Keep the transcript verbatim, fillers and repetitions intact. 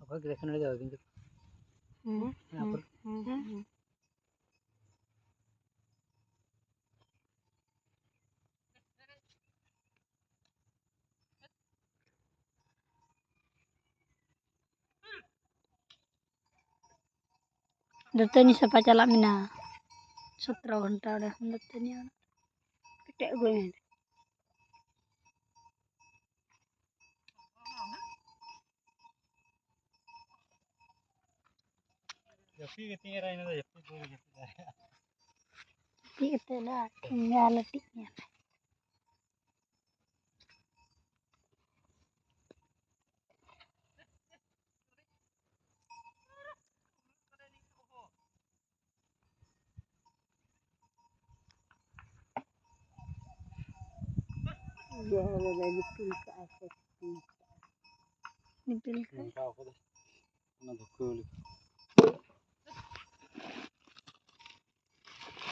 ᱦᱳᱭ, ᱜᱮᱞᱮ ᱠᱷᱟᱱ ᱫᱚ ᱵᱟᱵᱤᱱ ᱫᱩ᱾ ᱦᱩᱸ, ᱦᱮᱸ, ᱦᱩᱸ, ᱟᱯᱚᱨ᱾ ᱦᱩᱸ, ᱦᱩᱸ᱾ ᱫᱟᱹᱛᱟᱹᱱᱤ ᱥᱟᱯᱷᱟ ᱪᱟᱞᱟᱜ ᱢᱮᱱᱟᱜᱼᱟ᱾ ᱥᱚᱛᱨᱚ ᱜᱷᱚᱱᱴᱟ ᱚᱸᱰᱮ ᱠᱷᱚᱱ ᱫᱟᱹᱛᱟᱹᱱᱤ ᱚᱲᱟᱜ᱾ ᱯᱮᱴᱮᱡ ᱟᱹᱜᱩᱭ ᱢᱮ᱾ ᱡᱟᱹᱯᱤᱫ ᱜᱮ ᱛᱤᱧ ᱮᱨᱟ, ᱤᱧ ᱫᱚ ᱡᱟᱹᱯᱤᱫ ᱫᱚ ᱡᱟᱹᱯᱤᱫ ᱫᱟᱲᱮᱭᱟᱜᱼᱟ᱾ ᱡᱟᱹᱯᱤᱫ ᱠᱟᱛᱮ ᱫᱚ ᱟᱹᱛᱤᱧ ᱜᱮ ᱟᱞᱮ ᱴᱷᱤᱠ ᱜᱮᱭᱟ᱾ ᱤᱭᱟᱹ ᱫᱚ ᱫᱤᱯᱤᱞ ᱠᱟᱜᱼᱟ ᱥᱮ ᱪᱤᱠᱟᱹ? ᱫᱤᱯᱤᱞ ᱠᱟᱜᱼᱟ᱾ ᱱᱚᱝᱠᱟ ᱠᱟᱫᱟ᱾ ᱚᱱᱟ ᱫᱚ ᱠᱩᱞ᱾